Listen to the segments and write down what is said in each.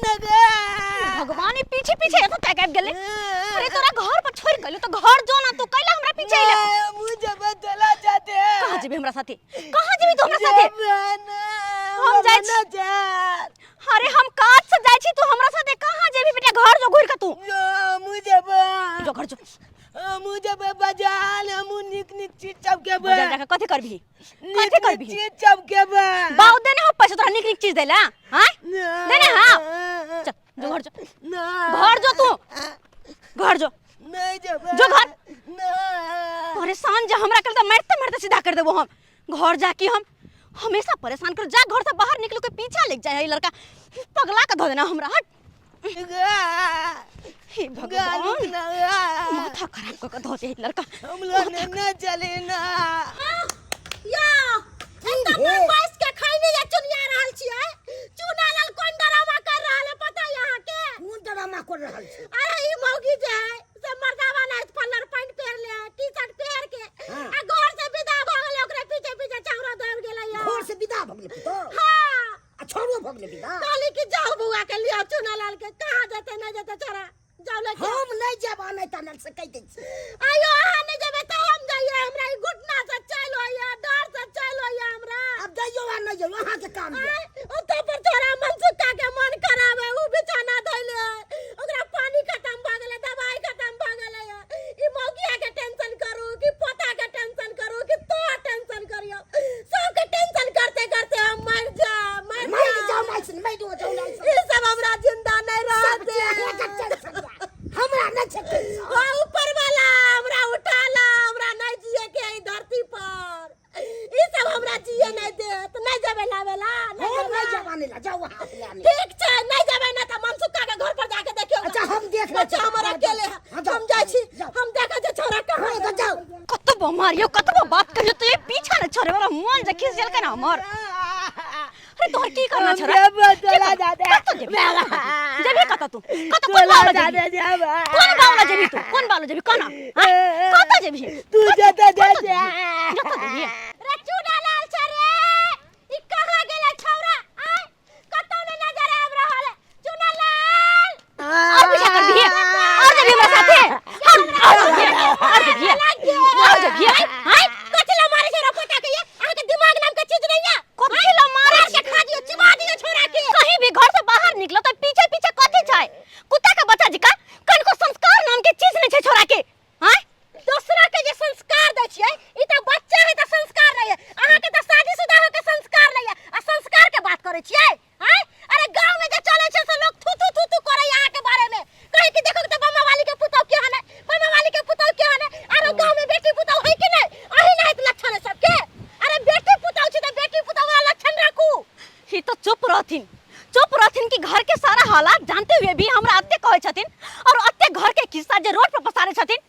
भगवान, ई पीछे पीछे एतो तक आबि गेलै। अरे, तोरा घर पर छोड़ गेलौ तो घर जो ना, तू कैला हमरा पीछे अइले? मुझे बदला जाते। कहाँ जेबी हमरा साथे? कहाँ जेबी तू हमरा साथे? हम जाइ छी। अरे, हम काज से जाइ छी, तू हमरा साथे कहाँ जेबी बेटा? घर जो घुर के तू। मुझे जो, घर जो। मुझे बाजार, हम निक निक चीज सब के। बाजार जाके कथी करबी? निक कथी निक करबी? चीज सब के। बाऊ देने हो पैसा तोरा निक निक चीज देला? हाँ, देने? हाँ, चल, जो घर जो। घर जो, तू घर जो। नहीं जब। जो घर। ना। परेशान जे हमरा कल तो मारते मारते सीधा कर देबो हम। घर जाके हम हमेशा परेशान कर, जा घर से बाहर निकल के पीछा लग जाए है लड़का, पगला के धो देना हमरा। हट। हे भगवान, माथा खराब कर के धो दे लड़का। हम लोग न चले ना। या एतऽ पर बैस के खैनी या चुनिया रहल छियै। चुना लाल कोन ड्रामा कर रहल है, पता है अहाँके? कोन ड्रामा कर रहल छै? अरे, ई मौगी जे है से मर्दावा नाच फल्लर पैंट पहिर ले, टी शर्ट पहिर के आ घर से विदा भ गेलै। ओकरे पीछे पीछे छौड़ा दौड़ गेलै। घर से विदा भऽ गेलै पुतोह? हाँ। आ छौड़ो भऽ गेलै विदा? कहली कि जाओ बौआ के लियो चुना लाल के। कहाँ जेतै, नहि जेतै छोड़ा? जाओ ले के। हम नहि जायब आनै तानै से, कहि दै छी। आयो, अहाँ नहि जेबै तऽ हम जाइए। हमरा ई घुटना से चलि होइए, डर से चलि होइए हमरा। आब जइयौ आ नहि जइयौ, अहाँके काम यऽ। आय, ओतऽ पर छोड़ा मनसुक्का के मन खराब है। उ बिछाना धइले है, ओकरा पानी खत्म भऽ गेलै, दवाई खत्म भऽ गेलै। ई मौगिया के टेंशन करू कि पोता के टेंशन करू कि तो टेंशन करियो, सबके टेंशन करते करते हम मर जा मर मरि जा। जाउ नहि से, मरि जाउ नहि से। ई सब हमरा जिंदा नहीं सब रहते। अहाँके टेंशन यऽ, हमरा नहि छै टेंशन। ओ ऊपर वाला हमरा उठाला, हमरा नहीं जिए के है ई धरती पर। ई सब हमरा जिए नहीं देत। नहीं जेबै लाबेला? हम जेबै? नहि जायब आनै ला, जाउ अहाँ अपने आनै। ठीक छै, नहीं जेबै ना तऽ मनसुक्का के घर पर जाके देखियौ। अच्छा, हम देख लै बच्चा छी। हमर अकेले है। हाँ, जाउ। हम जाइ छी। जाउ। हम देखै छी छोरा कहाँ हाँ, तऽ जाउ। कतबो मारियो, कतबो बात कहियो तो ये पीछा न छोड़े वाला। मन जे खींच देलकै ना हमर। अरे, तोहर की करना हम छोरा? जेबै, चला जाते। कतऽ जेबी? जेबी कतऽ तू? कतऽ, कोन बावला जेबी? कोन बावला जेबी तू? कोन बावला जेबी? कोना हाँ? कतऽ जेबी? तू जतऽ कतऽ जा। जेबी? जतऽ जेबी। रे चूड़ा लाल छै रे, ई कहाँ गेलै छौड़ा? आय, कतौ ने नजर आबि रहल है। चूना लाल। और पीछा कर दिए और जेबी हमरा साथे? हम और जेबी, और जेबी, और जेबी। आय, कथी ला मारे छै रे पोता के? ये अहाँ के दिमाग नाम के चीज नहीं है? कथी ला मारे? मार के खा दियो, चिबा दियो छोरा के। कहीं भी घर से बाहर निकलो तो पीछे पीछे कथी छै? कुत्ता के बच्चा जिका, कनको संस्कार नाम के चीज नहीं छै छोरा के। हाँ। दोसरा के जे संस्कार दै छियै, ई तऽ बच्चा है तऽ संस्कार नहीं है। अहाँ के तऽ शादीशुदा हो के संस्कार नहीं है आ संस्कार के बात करै छियै? आँय, अरे, गांव में जे चलै छै से लोग थू थू थू थू करै अहाँ के बारे में, कहे कि देखो तऽ बम्मा वाली के पुतौह केहन है, बम्मा वाली के पुतौह केहन है। अरे, गांव में बेटी पुतौह है कि नहीं? अही नहीं लक्षण है सबके। अरे, बेटी पुतौह छै तऽ बेटी पुतौह वाला लक्षण राखू। ही तो चुप रहथिन, चुप रहथिन कि घर के सारा हालात जानते हुए भी हमरा अत्ते कहै छथिन और अत्ते घर के किस्सा जे रोड पर पसारे छथिन।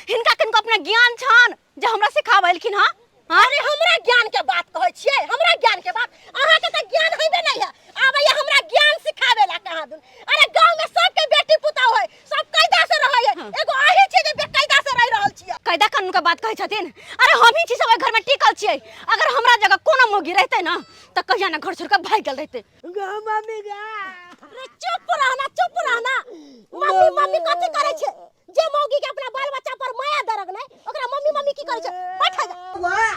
हिनका किनको अपना ज्ञान छन जे हमरा सिखाबलखिन? हाँ हाँ। अरे, हमरा ज्ञान के बात कहै छियै? हमरा ज्ञान के बात? अहाँ के तऽ ज्ञान हेबे नहीं है, आबैया हमरा ज्ञान सिखाबे ला कहाँ दुन। अरे, गांव में सबके बेटी पुतहु है, सब कायदा से रहै है। एगो अही छियै जे बेकायदा से रहि रहल छियै। कायदा कानून के बात कहै छथिन। अरे, हम ही छी सब ओहि घर में टिकल छियै। अगर हमरा जगह कोनो मौगी रहतै ना तऽ कहिया ना घर छोड़ के भागि गेल रहतै। गा मम्मी गा। अरे, चुप रहना, चुप रहना। मम्मी मम्मी कथी करै छै? जे मौगी के अपना बाल बच्चा पर माया दरग नहीं, ओकरा मम्मी मम्मी की करै छै? बैठ जा। बौआ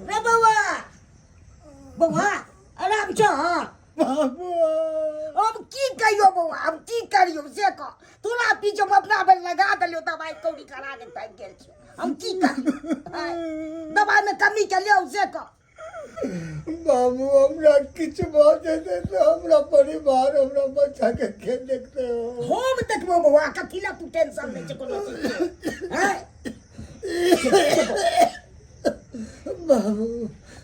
रे, बौआ, बौआ, आराम छ? बाबू। अब की कहियो बौआ, अब की करियो से कह। तोरा पीछे हम अपना बेर लगा देलियो, दवाई कौड़ी करा के थाकि गेल छी। हम की करियो? आँय, दवाई में कमी के लियो से कह। बाबू, हमरा किछु भऽ जेतै तऽ हमरा परिवार, हमरा बच्चा के के देखते हो? हम देखबो बौआ, कथी ला तू टेंशन लै छै कोनो चीज के? आँय? बाबू,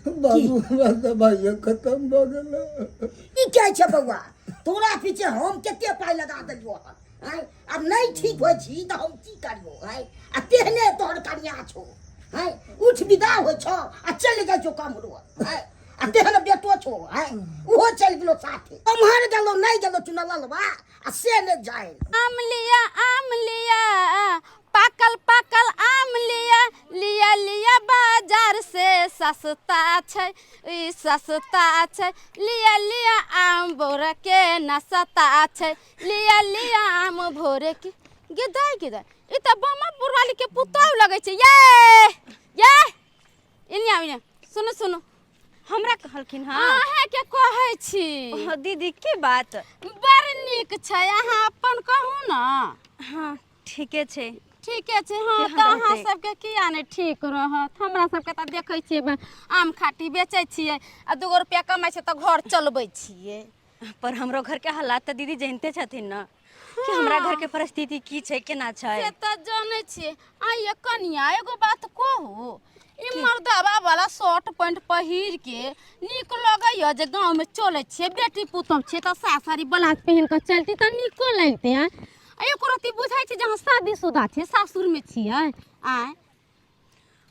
बाबू, हमरा दवाइयो खत्म भऽ गेल। ई कहै छै बौआ, तोरा पीछे हम कते पाइ लगा देलियो हन? आँय, आब नहि ठीक होइ छी तऽ हम की करियो? आँय, आ तेहने तोहर कनिया छौ। आँय, उठ विदा होइ छौ आ चलि जाइ छौ कमरो। आँय, आ तेहन बेटो छौ। आँय, ओहो चलि गेलो साथे। ओम्हर गेलो नहि गेलो चुनलवा आ से नहि जाय। आम लिया, आम लिया, पा पाकल पाकल आम लिया लिया लिया बाजार से सस्ता छै ई सस्ता छै लिया लिया आम भोर के न सस्ता छै लिया लिया आम भोर के गे दाइ गे दाइ ई तऽ बामा बुढ़वाली के पुतहु लगै छै ये ये इन्ने आउ इन्ने सुनू सुनू हमरा कहलखिन हँ अहाँके कहै छी ओ, दीदी की बात बड़ नीक छै अहाँ अपन कहू ने हँ ठीके छै ठीके छै हँ केहन तऽ अहाँ रहतै? सबके किया नहि ठीक रहत हमरा सबके तऽ देखै छियै आम खाटी बेचै छियै आ दूगो रुपया कमाइ छै तऽ घर चलबै छियै पर हमरो घर के हालात तऽ दीदी जनिते छथिन ने कि हमरा घर के परिस्थिति की छै केना छै से तऽ जानै छियै आ ये कनिया एगो बात कहू ई मर्दबा वाला शर्ट पैंट पहिर के नीक लगैया जे गाँव में चलै छियै बेटी पुतहु छियै तऽ साया साड़ी ब्लाउज पहिन कऽ चलती तऽ नीको लगतै आँय आ एको रत्ती बुझाइ छै जे अहाँ शादीशुदा छियै सासुरमे छियै आँय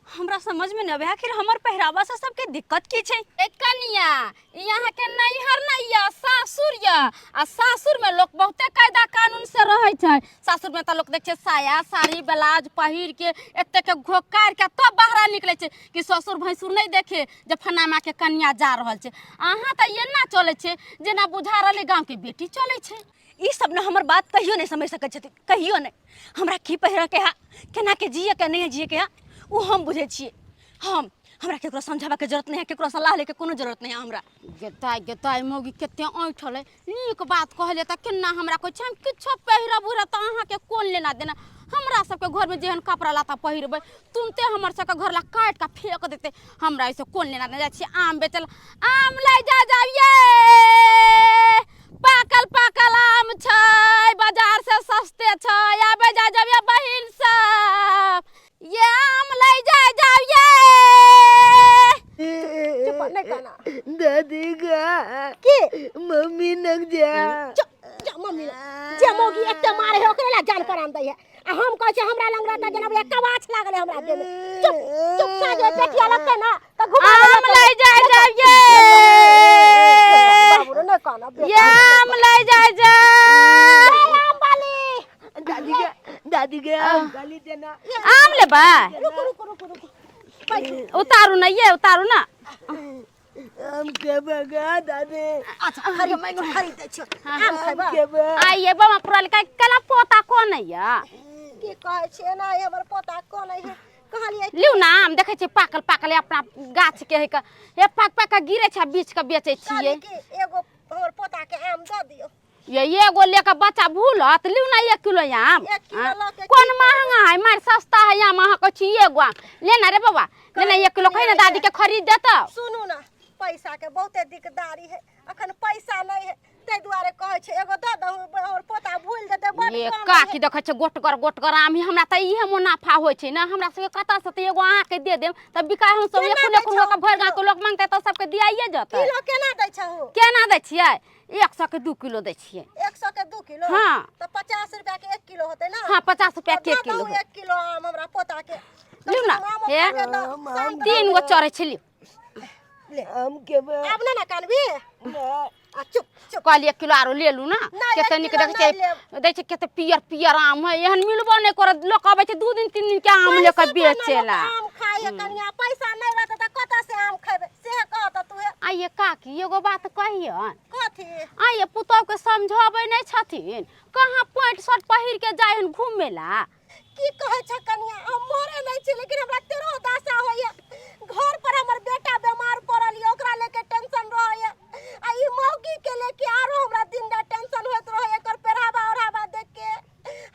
हमरा समझ में न आबे आखिर हमर पहरावा से सबके दिक्कत की छै ए कनिया ई अहाँके नैहर नहि यऽ सासुर यऽ आ सासुरमे लोक बहुते कायदा कानून से रहै छै सासुरमे तऽ लोक देख छै साया साड़ी ब्लाउज पहिर के एतेक घोकार के तब बाहर निकलै छै कि ससुर भैंसुर नहि देखे जे फनामा के कनिया जा रहल छै अहाँ तऽ एना चलै छै जेना बुझा रहलै गाँवके बेटी चलै छै ई सब ने हमर बात कहियो नहीं समझ सकै छथिन कहियो नहीं हमरा की पहिरऽ के है केना के जिए के नहीं जिए के है ओ हम बुझै छियै हम हमरा केकरो समझाबऽ के जरूरत नहीं है केकरो सलाह ले के कोनो जरूरत नहीं है हमरा गेताइ गेताइ मौगी कते ऐंठल है नीक बात कहलियै तऽ केना हमरा कहै छै हम किछो पहिरब उहिरब तऽ अहाँके कोन लेना देना हमरा सबके घरमे जेहन कपड़ा लत्ता पहिरबै तुरन्ते हमर सबके घर ला काटि कऽ फेंक देतै हमरा एहिसँ कोन लेना देना जाइ छियै आम बेचै लए आम लै जा जाउ ये पाकल पाकल आम छै बाजार से सस्ते छै आबै जा जाउ ये बहिन सब ये आम लै जा जाउ ये चुप नहीं कहना दादी गा की मम्मी नग जा चुप जा मम्मी लग। जे मौगी एते मारे है ओकरे ला जान परान दै है आ हम कहै छियै हमरा लंग रहता जेना बुझाय कवाच लागल है हमरा देह में चुप चुप सा जे पेटिया लगतै ना तऽ घुमा आम लै जाय जाउ ये बाबू रे नहीं कहना ये आम लै जाय जा आम वाली दादी गा दादी गा गाली देना आम लेबै रुको रुको रुको रुको उतारू ना ये उतारू ना आम के बगा दादी अच्छा खरीद खरीद दै छियौ आम खैबा के बा आइए बाबा पुराल का कला पोता कोन है या की कहै छियै ना हमर पोता कोन है कहलियै लिउ ना आम देखै छियै पाकल पाकल अपना गाछ के है के हे पाक पाक के गिरे छै बीछ के बेचै छियै कहलियै कि एगो हमर पोता के आम दऽ दियौ ये एगो लेके बच्चा भूलत लिउ ना एक किलो आम एक किलो लऽ के कोन महंगा है मार सस्ता है आम अहाँ कहै छी एगो आम लेना रे बाबा लेना एक किलो कही ना दादी के खरीद देतौ सुनू ना पैसा के बहुते दिकदारी है अखन पैसा नहीं है ताहि दुआरे कहै छै एगो दऽ दहु हमर पोता भूलि जेतै बड़ ये कम काकी देखै छै गोटगर गोटगर आम ही हमरा तऽ इहे मुनाफा होइ छै ने हमरा सबके कतऽ से तऽ एगो अहाँके they them तऽ बिकाय हम सब केना एको दै एको छहो के भरि गाँव के लोक मांगतै तऽ सबके दियाइए जेतै किलो केना दै छहु केना दै छियै 100 के 2 किलो दै छियै 100 के 2 किलो हाँ। तऽ 50 रुपया के 1 किलो होतै ना हाँ 50 रुपया के दऽ किलो दहु 1 किलो आम हमरा पोता के लिउ ना हे तीन गो चढ़ै छै लिउ ले आम के बा आब ना ना कानबी आ चुप चुप कहलियै एक किलो आरो ले लू ना नहि, कते एक नीक किलो देखै छियै नहि लेब। दै छै कते पियर पियर आम है एहन मिलबो नहि करत लोक अबै छै 2 दिन 3 दिन के आम ले कऽ पैसे पर ना लोक बेचेला आम खाइ है कनिया पैसा नहीं रहतै तऽ कतऽ से आम खैबै से कह तऽ तू आ ये काकी एगो बात कहियन कथी आ ये पुतहु के समझाबै नहि छथिन कहाँ पैंट शर्ट पहिर के जाइ हन घूमे ला की कहै छ कनिया हम मरे नहीं छी लेकिन हमरा तेरो दशा होइए घर पर हमर बेटा बीमार पड़ल ये ओकरा लेके टेंशन रहैए आ ई मौगी के लेके आरो हमरा दिन रात टेंशन होइत रहैए एकर पेहरावा ओढ़ावा देख के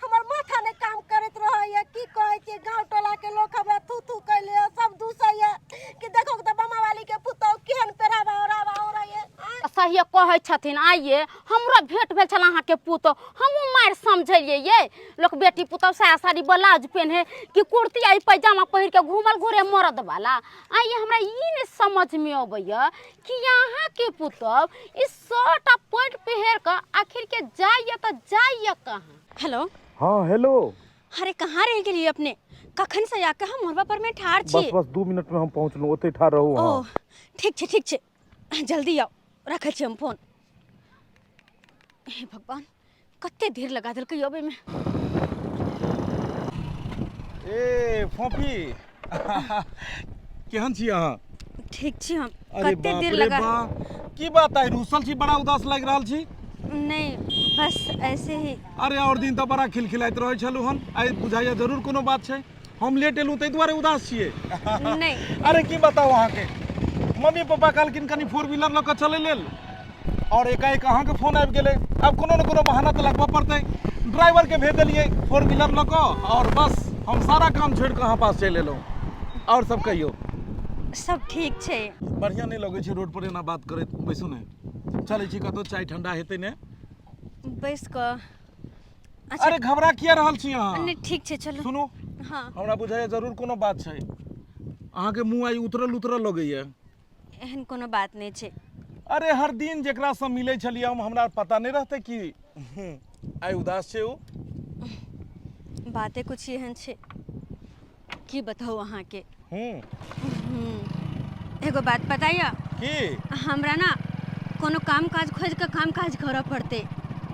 हमर माथा नहि काम करैत रहैए की कहै छी गाँव टोला के लोक हमरा थू थू कैले सब दूसैए कि देखो तऽ बमा वाली के पुतहु केहन पेहरावा ओढ़ावा ओढ़ैए सहिए कहै छथिन आइए हमरो भेंट भेल छल अहाँके पुतहु हमहूँ मारि समझलियै ये लोक बेटी पुतहु साया साड़ी ब्लाउज पेन्हे कि कुर्ती आ पैजामा पहिर के घूमल घूरे मरद वाला आइए हमरा ई नहि समझमे अबैए कि अहाँके पुतहु ई शर्ट आ पैंट पहिर कऽ आखिर के जाइए तऽ जाइए कहाँ हेलो हाँ हेलो अरे कहाँ रह गेलियै अपने कखन से आके हम मोरबा पर में ठाढ़ बस छी बस 2 मिनट में हम पहुँचलहुँ ओतहि ठाढ़ रहू ओ अहाँ ठीक छै ठीक छै जल्दी आउ रखै छी हम फोन हे भगवान कते देर लगा देलकै अबै में ए फोफी, केहन छी अहाँ? ठीक छी हम। अरे कते बाप देर रे लगा बा, की बात आइ रूसल छी, बड़ा उदास लागि रहल छी? नहीं, बस ऐसे ही। अरे और दिन तऽ बड़ा खिलखिलाइत रहै छलहुँ हन, आइ बुझाइया जरूर कोनो बात छै। हम लेट एलहुँ ताहि दुआरे उदास छियै? नहीं। अरे की बताउ अहाँके, मम्मी पापा कहलखिन कनि फोर व्हीलर लऽ कऽ चलै लेल, और एकाएक अहाँके फोन आबि गेलै। आब कोनो ने कोनो बहाना तऽ लगबऽ पड़तै। ड्राइवरके भेज देलियै फोर व्हीलर लऽ कऽ और बस हम सारा काम छोड़ि कऽ अहाँ पास चलि एलहुँ। आओर सब कहियौ। सब ठीक छै। बढ़िआँ नहि लगै छै रोड पर एना बात करैत। बैसू ने, चलै छी कतहु, चाय ठंडा हेतै ने। बैस कऽ? अच्छा। अरे घबरा किया रहल छी अहाँ? नहीं, ठीक छै, चलू। सुनू। हाँ। हमरा बुझाइया जरूर कोनो बात छै, अहाँके मुँह आइ उतरल उतरल लगैया। एहन कोनो बात नहि छै। अरे हर दिन जेकरासँ मिलै छलियै हम, हमरा पता नहि रहतै कि आइ उदास छै ओ? बाते कुछ एहन छै, की बताउ अहाँके। एगो बात पता यऽ? की? हमरा ना कोनो काम काज खोजि कऽ काम काज करऽ पड़तै।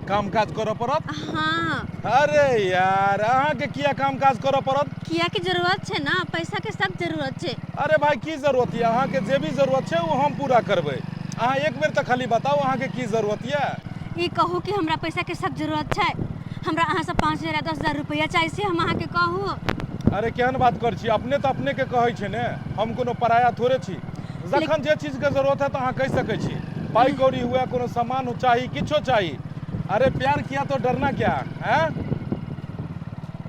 काम काज करऽ पड़त? हाँ। अरे यार, अहाँके किया काम काज करऽ पड़त? किया के जरूरत छै ना, पैसा के सख्त जरूरत छै। अरे भाई, की जरूरत यऽ? अहाँके जे भी जरूरत छै ओ हम पूरा करबै। अहाँ एक बेर तऽ खाली बताउ, अहाँके की जरूरत यऽ? ई कहू कि हमरा पैसा के सख्त जरूरत छै, हमरा अहाँसँ 5000 या 10,000 रुपैआ चाही, से हम अहाँके कहू। अरे केहन बात कर छी? अपने तऽ अपने के कहै छै ने, हम कोनो पराया थोड़े छी। जखन जे चीजके जरूरत है तऽ अहाँ कहि सकै छी, पाइ कौड़ी हुए, कोनो सामान चाही, किछो चाही। अरे प्यार किया तो डरना क्या हैं?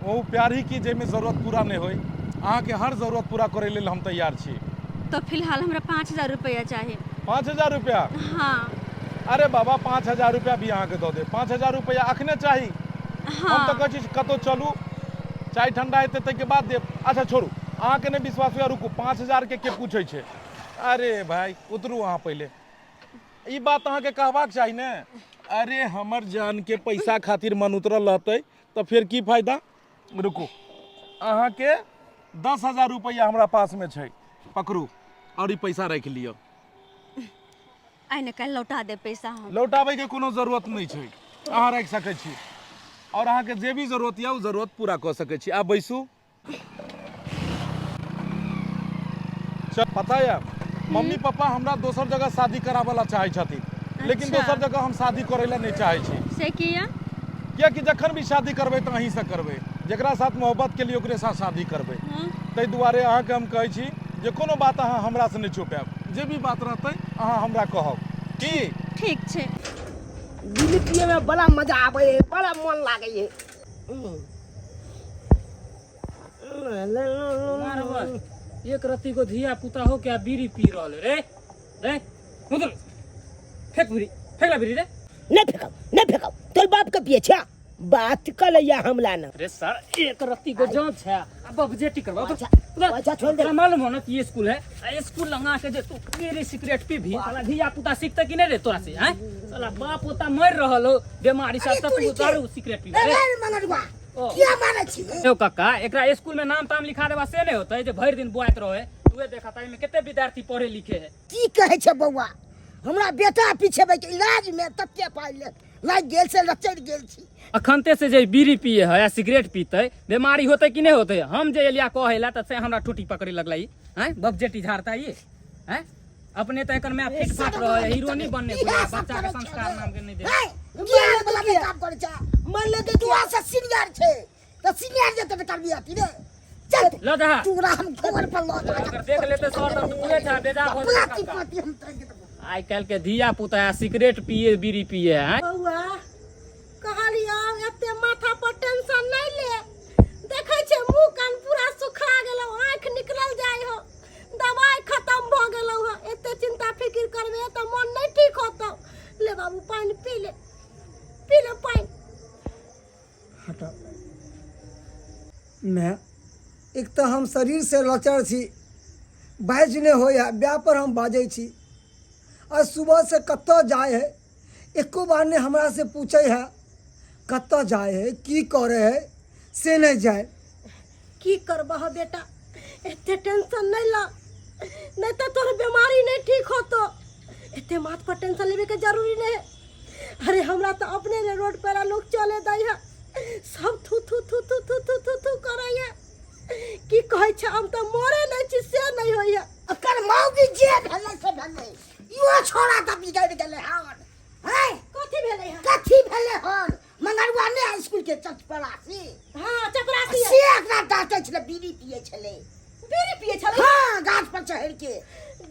ओ प्यार ही की जाहिमे जरूरत पूरा नहि होय। अहाँके हर जरूरत पूरा करै लेल हम तैयार छी। तो फिलहाल हमरा 5000 रुपैआ चाही। 5000 रुपया? हाँ। अरे बाबा, 5000 रुपया भी अहाँके दऽ देब। 5000 रुपया अखने चाही? हम तऽ हाँ। कहै छी कतहु चलू, चाय ठंडा हेतै ताहिके बाद देब। अच्छा छोड़ू, अहाँके नहि विश्वास हुए, रुकू। 5000 के के पूछै छै? अरे भाई, उतरू अहाँ पहिले। ई बात अहाँके कहबाक चाही ने। अरे हमर जानके पैसा खातिर मन उतरल रहतै तऽ फेर की फायदा? रुकू, अहाँके 10,000 रुपैआ हमरा पासमे छै, पकड़ू आओर ई पैसा राखि लिअ। आइ ने काल्हि लौटा देब पैसा हम। लौटाबैके कोनो जरूरत नहि छै, अहाँ राखि सकै छी आओर अहाँके जे भी जरूरत यऽ ओ जरूरत पूरा कऽ सकै छी। आब बैसू। चल, पता यऽ, मम्मी पापा हमरा दोसर जगह शादी कराबऽ ला चाहै छथिन, लेकिन अच्छा। दोसर जगह हम शादी करै ला नहि चाहै छी। से किया? कियाकि जखन भी शादी करबै तऽ अहीँसँ करबै। जेकरा साथ मोहब्बत केलियै ओकरे साथ शादी करबै। ताहि दुआरे अहाँके हम कहै छी जे कोनो बात अहाँ हमरासँ नहि छुपायब। जे भी बात रहतै अहाँ हमरा कहब की। ठीक छै। बीड़ी पिए में बड़ा मजा आबै है, बड़ा मन लागै है। मारबल, एक रत्ती को धिया पुता हो क्या बीड़ी पी रहल है रे? रे उधर फेंक बीड़ी, फेंक ला बीड़ी रे। नहीं फेंकब, नहीं फेंकब, तोर बाप के पिए छा बात कर लिया हमला न। रे सर, एक रत्ती को जांच है अब बजेटी करवा तो। अच्छा, अच्छा, छोड़ दे। तोरा मालूम हो ना कि ये स्कूल है, आ स्कूल लंगा के जे तू बीड़ी सिगरेट पी भी, साला धिया पुता सीखते कि नहीं रे तोरा से? हैं साला, बाप पोता मर रहल हो बीमारी से, तब तू दारू सिगरेट पी रे। रे मंगरुआ, ओ। किया मारै छी? यौ काका, एकरा स्कूल में नाम ताम लिखा देबा से नहीं होते जे भरि दिन बुआइत रहे? तूहे देखा ता, एहिमे कते विद्यार्थी पढ़े लिखे है। की कहै छै बौआ, हमरा बेटा पीछे बैठ इलाज में तते पाइ ले लागि गेल से लचरि गेल छी। अखनते से जे बीड़ी पिए है या सिगरेट पीते, बीमारी होते कि नहीं होते? हम जे एलिया कहे ला तऽ से हमरा ठूटी पकड़े लगलै। हैं, बबजेटी झाड़ता ई हैं। अपने तऽ एकर my feet फाट रहे है, हीरो नहीं बनने को, बच्चा के संस्कार नाम के नहीं दे। ज्ञान वाला नहि काम करै छै। मान ले तू से सीनियर छै तऽ सीनियर जेतै तऽ करबी अथी रे। चल। ल जा। तोरा हम घर पर लऽ जा। अगर देख लेते सर तऽ तूहे छा बेजार हो जेतै पाती काका। पाती हम तोरा के देबो। आइ काल्हि के धिया पुता है, सिगरेट पिए बीड़ी पिए है। बौआ, कहलियौ एते माथा पर टेंशन नहीं ले। देखै छै मुंह कान पूरा सुखा गेलौ, आँखि निकलल जाइ हो, दवाई खत्म भऽ गेलौ हँ। एते चिंता फिकिर करबे तऽ मन नहीं ठीक होतौ। ले बाबू, पानि पी ले, पी ले पानि। हटा मैं, एक तऽ हम शरीरसँ लचर छी, बाजि नहि होइए, ब्याहपर हम बाजै छी। आ सुबहसँ कतऽ जाइ हइ, एको बार नहि हमरासँ पूछै हइ कतऽ जाइ हइ, की करै हइ, से नहि जाइ। की करबह बेटा, एते टेंशन नहीं ल, नहीं तो तोहर बीमारी नहीं ठीक होतो। एते माथ पर टेंशन लेवे के जरूरी नहीं है। अरे हमरा तो अपने ने रोड पर लोग चले दै है, सब थू थू थू थू थू थू थू थू करे है। की कहै छै हम तऽ मरे नहि छी से नहि होइए एकर मौगी जे भेलै से भेलै इहो छोड़ा तऽ बिगड़ि गेलै हन हैं कथी भेलै हन कथी भेलै हन मंगरुआ ने स्कूल के चपरासी हाँ चपरासी से एकरा डांटै छलै बीड़ी पियै छलै बीड़ी पियै छलै हाँ गाछ पर चढ़ि के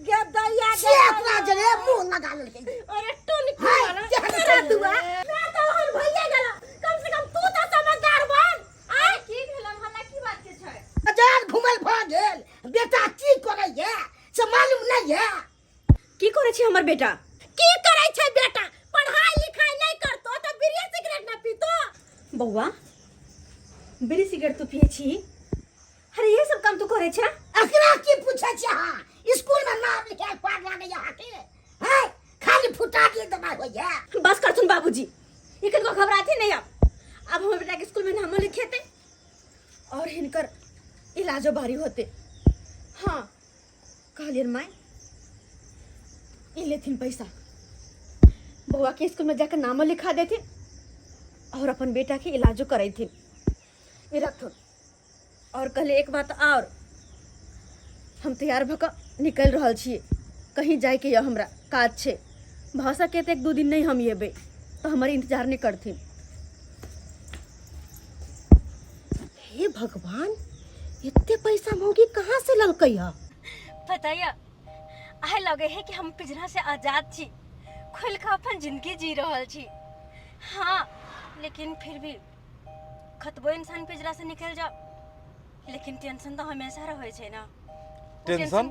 गे दैया से एकरा जरे मुंह लगा लेलकै अरे टुनकी हाय, वाला केहन तोरा छलै? दुआ मैं तो ओहन भइए गेला कम से कम तू तऽ समझदार बन आय की भेलन हल्ला की बात के छै बाजार घुमल भऽ गेल बेटा की करैया से मालूम नहीं है की करै छी हमर बेटा की करै छै बेटा पढ़ाई लिखाई नहीं करतो तऽ बीड़ी सिगरेट ना पीतो बौआ बीड़ी सिगरेट तू पिए छी अरे ये सब काम तू करे छे एकरा की पूछै छी अहाँ स्कूल में नाम लिखायल पार लागैया अहाँके हैं खाली फुटा के दबाई होइया बस करथुन बाबूजी ई कनको घबराथे नहीं अब अब हमर बेटा के स्कूल में नामो लिखेते और हिनकर इलाजो भारी होते हाँ कहलियन माय ई लेथिन पैसा बौआ के स्कूल में जाकर नामो लिखा देथिन और अपन बेटा के इलाजो करैथिन ई रखथुन और कहले एक बात और हम तैयार भऽ कऽ निकलि रहल छी कहीं जाइके यऽ हमरा काज छै भऽ सके तऽ एक दू दिन नहि हम एबै तऽ हमर इंतजार नहि करथिन हे भगवान एते पैसा मौगी कहाँ से ललकै है पता यऽ आइ लगे है कि हम पिंजरा से आजाद छी खुल कऽ अपन जिंदगी जी रहल छी हाँ लेकिन फिर भी कतबो इंसान पिंजरा से निकल जाओ लेकिन टेंशन तो हमेशा रहै छै ना ओ टेंशन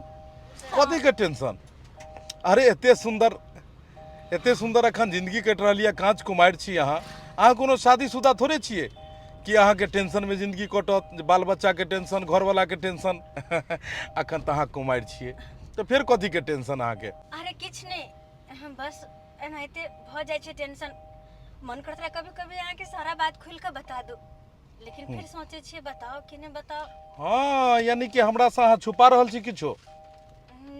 कथी के टेंशन अरे एते सुंदर एते सुंदर अखन जिंदगी कटि रहल यऽ काँच कुमारि छी अहाँ अहाँ कोनो शादीशुदा थोड़े छियै कि अहाँके टेंशनमे जिंदगी कटत जे बाल बच्चाके टेंशन घरवलाके टेंशन अखन तऽ अहाँ कुमारि छियै तऽ फेर कथीके टेंशन अहाँके अरे किछु नहि हम बस एनाहिते भऽ जाइ छै टेंशन मन करत रहे कभी कभी अहाँके सारा बात खुलि कऽ बता दू लेकिन फिर सोचै छियै बताओ कि नहि बताओ हँ यानी कि हमरासँ अहाँ छुपा रहल छी किछो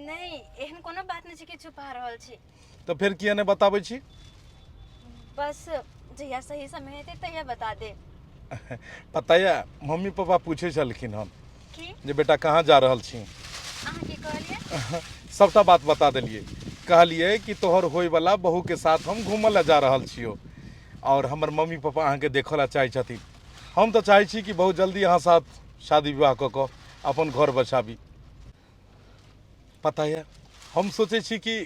नहि एहन कोनो बात नहि छै कि छुपा रहल छी तऽ फेर किया नहि बताबै छी बस जहिया सही समय हेतै तहिया बता दे पता यऽ मम्मी पापा पूछै छलखिन हन की जे बेटा कहाँ जा रहल छी अहाँ की कहलियै सभटा बात बता देलियै कहलियै कि तोहर होइवला बहूके साथ हम घूमऽ लए जा रहल छियौ आओर हमर मम्मी पापा अहाँके देखऽ लए चाहै छथिन हम तऽ चाहै छी कि बहुत जल्दी अहाँ साथ शादी विवाह कऽ कऽ अपन घर बसाबी पता यऽ हम सोचै छी कि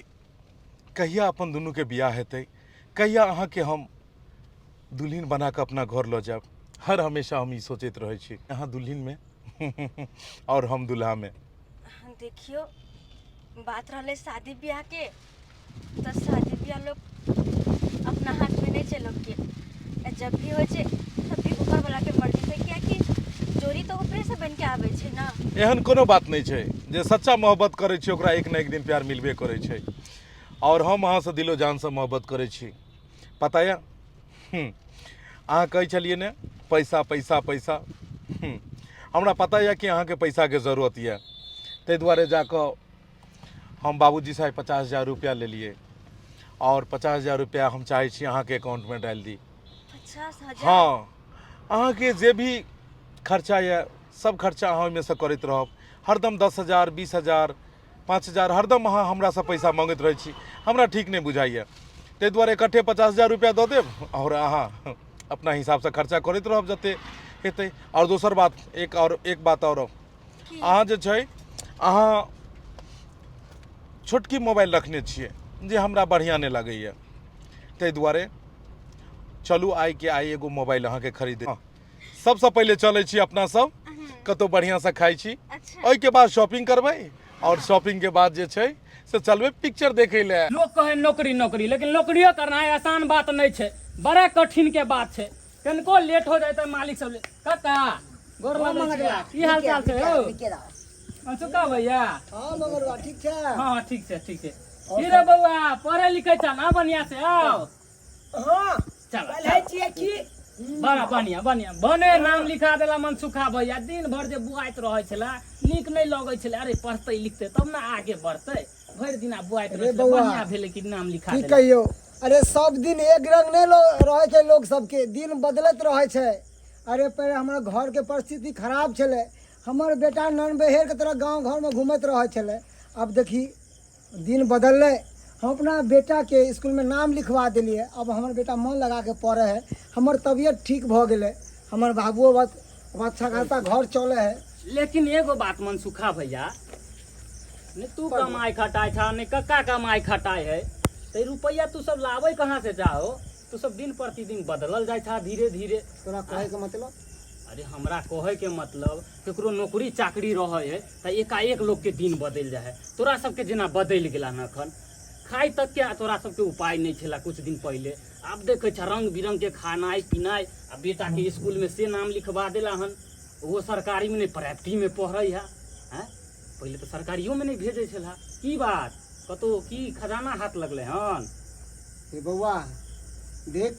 कहिया अपन दुनूके बियाह हेतै कहिया अहाँके हम दुल्हिन बना कऽ अपना घर लऽ जायब हर हमेशा हम ई सोचैत रहै छी अहाँ दुल्हिनमे आओर हम दुल्हामे देखियौ बात रहलै शादी बियाहके तऽ शादी बियाह लोक अपना हाथमे नहि छै लोकके आ जब भी होइ छै तब भी ऊपरवलाके मर्जी छै कियाकि जोड़ी तऽ ऊपरेसँ बनिके आबै छै ने एहन कोनो बात नहि छै जे सच्चा मोहब्बत करै छै ओकरा एक ने एक दिन प्यार मिलबे करै छै आओर हम अहाँसँ दिलो जानसँ मोहब्बत करै छी पता यऽ अहाँ कहै छलियै ने पैसा पैसा पैसा हमरा पता यऽ कि अहाँके पैसाके जरूरत यऽ ताहि दुआरे जाकऽ हम बाबूजीसँ आइ 50,000 रुपैआ लेलियै आओर 50,000 रुपैआ हम चाहै छी अहाँके अकाउंटमे डालि दी 50,000 हँ अहाँके जे भी खर्चा यऽ सब खर्चा अहाँ ओहिमेसँ करैत रहब हरदम 10,000 20,000 5,000 हरदम अहाँ हमरासँ पैसा मङ्गैत रहै छी हमरा ठीक नहि बुझाइए ताहि दुआरे इकट्ठे 50,000 रुपैआ दऽ देब आओर अहाँ अपना हिसाबसँ खर्चा करैत रहब जते हेतै आओर दोसर बात एक आओर एक बात आओर अहाँ जे छै अहाँ छोटकी मोबाइल रखने छियै जे हमरा बढ़िआँ नहि लगैए ताहि दुआरे चलू आइके आइ एगो मोबाइल अहाँके खरीद सबसँ पहिले चलै छी अपना सब कतहु बढ़िआँसँ खाइ छी ओहिके बाद शॉपिंग करबै आओर शॉपिंगके बाद जे छै से चलबै पिक्चर देखै लए लोक कहै नौकरी नौकरी लेकिन नौकरियो करना आसान बात नहि छै बड़ा कठिन के बात छै कनिको लेट हो जाए तऽ मालिक सब ले काका गोर लगै छियै। की हाल चाल छै यौ अंशुका भैया हाँ मगरवा ठीक छै हाँ हाँ ठीक छै ठीक छै की रे बौआ पढ़ै लिखै छ ना बढ़िया से आओ हाँ चल पढ़ै छियै की बड़ा बढ़िया बढ़िया बने नाम लिखा देला मनसुखा भैया दिन भर जे बुआइत रहै छलै नीक नहि लगै छलै अरे पढ़तै लिखतै तब ने आगे बढ़तै भरि दिना बुआइत रहै अरे छलै बौआ, बढ़िया भेलै कि नाम लिखा की देला कहियौ अरे सब दिन एक रंग नहि रहै छै लोक सबके दिन बदलैत रहै छै अरे पहिले हमरा घरके परिस्थिति खराब छलै हमर बेटा नन बहेरके तरह गाँव घरमे घुमैत रहै छलै। आब देखी दिन बदललै, हम अपना बेटाके इसकुलमे नाम लिखवा देलियै। अब हमर बेटा मन लगाके पढ़ै है, हमर तबियत ठीक भऽ गेलै, हमर बाबुओ बस अच्छा खासा घर चलै है। लेकिन एगो बात मनसुखा भैया, ने तू कमाई खटाई छा ने कक्का कमाई खटाई है, तो रुपया तू सब लाबै कहाँ से जाहो? तू सब दिन प्रतिदिन बदलल जाइ छा धीरे धीरे। तोरा कहैके मतलब? अरे हमरा कहै के मतलब केकरो नौकरी चाकरी रहै है तऽ एकाएक लोक के दिन बदलि जाइ है। तोरा सबके जेना बदलि गेला हन, अखन खाइ तक के तोरा सबके उपाय नहि छला कुछ दिन पहिले, आब देखै छा रंग बिरंग के खानाइ पिनाइ, आ बेटा के स्कूल में से नाम लिखवा देला हन, ओहो सरकारी में नहि प्राइवेटी में पढ़ै है। आँय, पहिले तऽ सरकारियो में नहि भेजै छला। की बात, कतौ की खजाना हाथ लगलै हन? हे बौआ देख,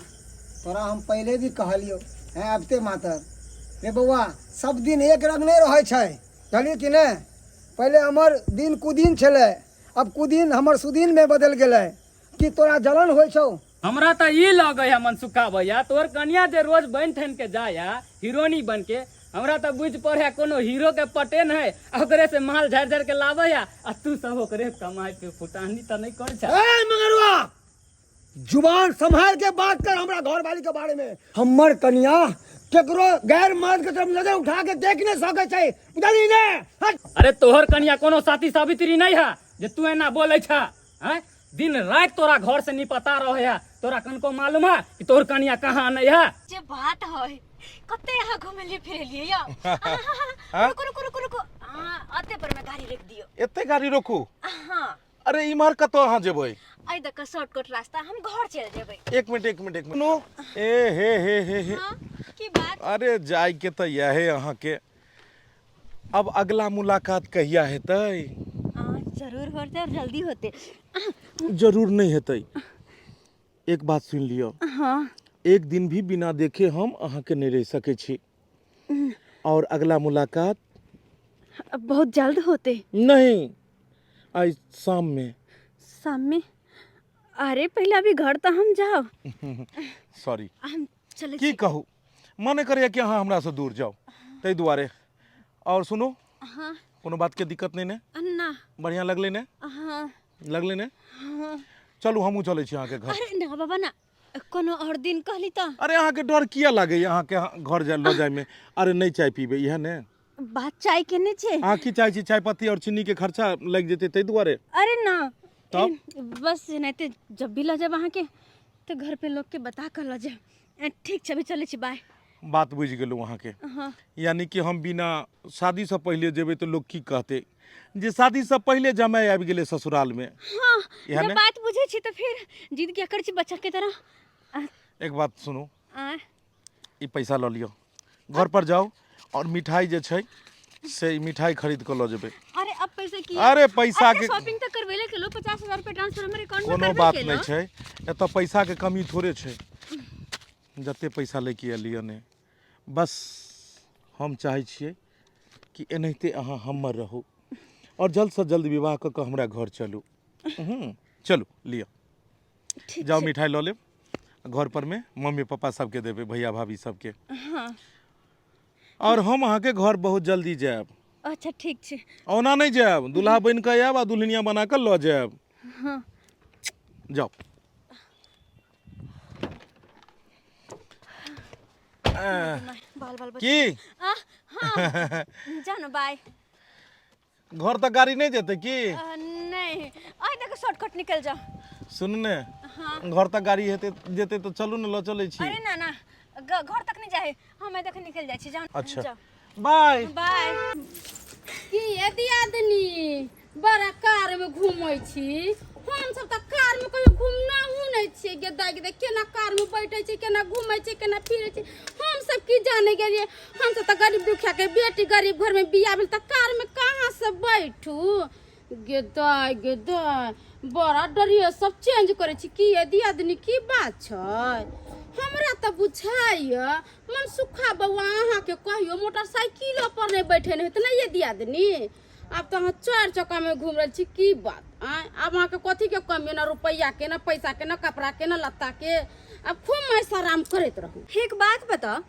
तोरा हम पहिले भी कहलियौ हैं आबिते मातर, रे बौआ सब दिन एक रंग नहि रहै छै, जानलियै कि नहि? पहिले हमर दिन कुदिन छलै, अब कुदिन हमर सुदिनमे बदलि गेलै। कि तोरा जलन होइ छौ? हमरा तऽ ई लगै है मनसुखा भैया, तोहर कनिया जे रोज बनि ठनि के जाय है हीरोनी बन के, हमरा तऽ बुझि पड़े है कोनो हीरो के पटेन है, आ ओकरे से माल झाड़ि झाड़ि के लाबै है, आ तू सब ओकरे कमाई पे फुटानी तऽ नहि कर छा। ए मगरुआ, जुबान संभाल के बात कर हमरा घरवाली के बारे में। हमर कनिया केकरो गैर मर्द के तरफ नजर उठा के देख नहीं सके छै, बुझली ने? हट। अरे तोहर कनिया कोनो साथी सावित्री नहीं है जे तू एना बोलै छा। हैं, दिन रात तोरा घर से निपता रहे है, तोरा कनको मालूम है कि तोहर कनिया कहाँ नहीं है? जे बात है, कते यहाँ घुमेलिए फिरेलिए यौ। हाँ? रुको रुको रुको रुको, हाँ अते पर में गाड़ी रोक दियो। एते गाड़ी रोकू? हाँ। अरे इम्हर कतौ अहाँ जेबै? एहि दऽ कऽ शॉर्टकट रास्ता, हम घर चलि जेबै। एक मिनट एक मिनट एक मिनट, नो ए हे हे हे हे। हाँ की बात? अरे जाय के तऽ इएह अहाँके, अब अगला मुलाकात कहिया हेतै? हाँ जरूर होते और जल्दी होते। जरूर नहीं हेतै। एक बात सुन लियो। हाँ। एक दिन भी बिना देखे हम अहाँके नहीं रह सकै छी, और अगला मुलाकात बहुत जल्द होते। नहीं, आज शाम में। शाम में? अरे पहले अभी घर तो हम जाओ। सॉरी। हम चले की कहू, मन करैया कि अहाँ हमरा से दूर जाओ, ताहि दुआरे। और सुनू। हाँ। कोनो बात के दिक्कत नहीं ने? ना। बढ़िया लगलै ने? हाँ। लगलै ने? हाँ। चलू हमहूँ चलै छी अहाँके घर। अरे ना बाबा ना, कोनो और दिन कहली तऽ। अरे अहाँके डर किया लागैया अहाँके घर जाय लऽ जायमे? अरे नहि चाय पीबै इएह ने? बात चाय के नहि छै। अहाँ की चाहै छी, चाय पत्ती और चीनी के खर्चा लागि जेतै ताहि दुआरे? अरे ना। तब? बस एनाहिते जब भी लऽ जायब अहाँके तऽ घर पे लोग के बता कऽ लऽ जायब। ठीक छै, अभी चलै छी, बाय। बात बुझि गेलहुँ अहाँके। हाँ। यानी कि हम बिना शादीसँ पहिले जेबै तऽ लोक की कहतै जे शादीसँ पहिले जमाइ आबि गेलै ससुरालमे। हाँ, इएह जब ने? बात बुझै छी तऽ फिर जिद किया करै छी बच्चा के तरह? एक बात सुनू। आँय। ई पैसा लऽ लिअ, घर पर जाउ और मिठाई जे छै से ई मिठाई खरीद कऽ लऽ जेबै। अरे अब पैसा की? अरे पैसा अरे के शॉपिंग तऽ करबेले केलो, 50,000 रुपया ट्रांसफर हमर अकाउंट में कोनो करबे बात केलो। नहि छै, एतऽ पैसा के कमी थोड़े छै, जते पैसा लैके यऽ लिअ ने, बस हम चाहै छियै कि एनाहिते अहाँ हमर रहू और जल्दसँ जल्द विवाह कऽ कऽ हमरा घर चलू। चलू लिअ, ठीक जाउ छै। मिठाई लऽ लेब, घर पर में मम्मी पापा सबके देबै, भैया भाभी सबके। हाँ। और हम अहाँके घर बहुत जल्दी जायब। अच्छा ठीक छै। ओना नहि जायब, दूल्हा बनि कऽ आयब आ दुल्हनिया बना कऽ लऽ जायब। हाँ। जाउ। बाल बाल बच्चा। की? हाँ। जानो बाय। घर तक गाड़ी नहीं जेतै की? नहीं, आइ देखो शॉर्टकट निकल जाओ। सुन ने। हाँ। घर तक गाड़ी हेतै जेतै तऽ चलू ने लऽ चलै छी। अरे ना ना, घर तक नहीं जाए, हम आइ देखो निकल जाइ छी, जाओ। अच्छा। जाओ। बाय। बाय। की ये दियादनी बड़ा कार में घूमै छी? हम सब तऽ कार में कहियो घूमनाहु नहि छियै। गेदा गेदा केना कार में बैठे छी, केना घूमै छी, केना फिरै छी, हम सब की जाने गेलियै। हम सब तऽ गरीब दुखिया के बेटी, गरीब घर में बियाह भेल तऽ कार में कहाँ से बैठू। गेदा गेदा बड़ा डरिए सब चेंज करै छी। की ये दियादनी की बात छै? हमरा तऽ बुझाइए मनसुखा बौआ अहाँके कहियो मोटरसाइकिलो पर नहि बैठे नहि होइत ने ये दियादनी। आब तऽ अहाँ चारि चक्कामे घूम रहल छी, की बात? आँय, आब अहाँके कथीके कमी? ने रुपैआके, ने पैसाके, ने कपड़ाके, ने लत्ताके। आब खूब ऐश आराम करैत रहू। एक बात बताओ,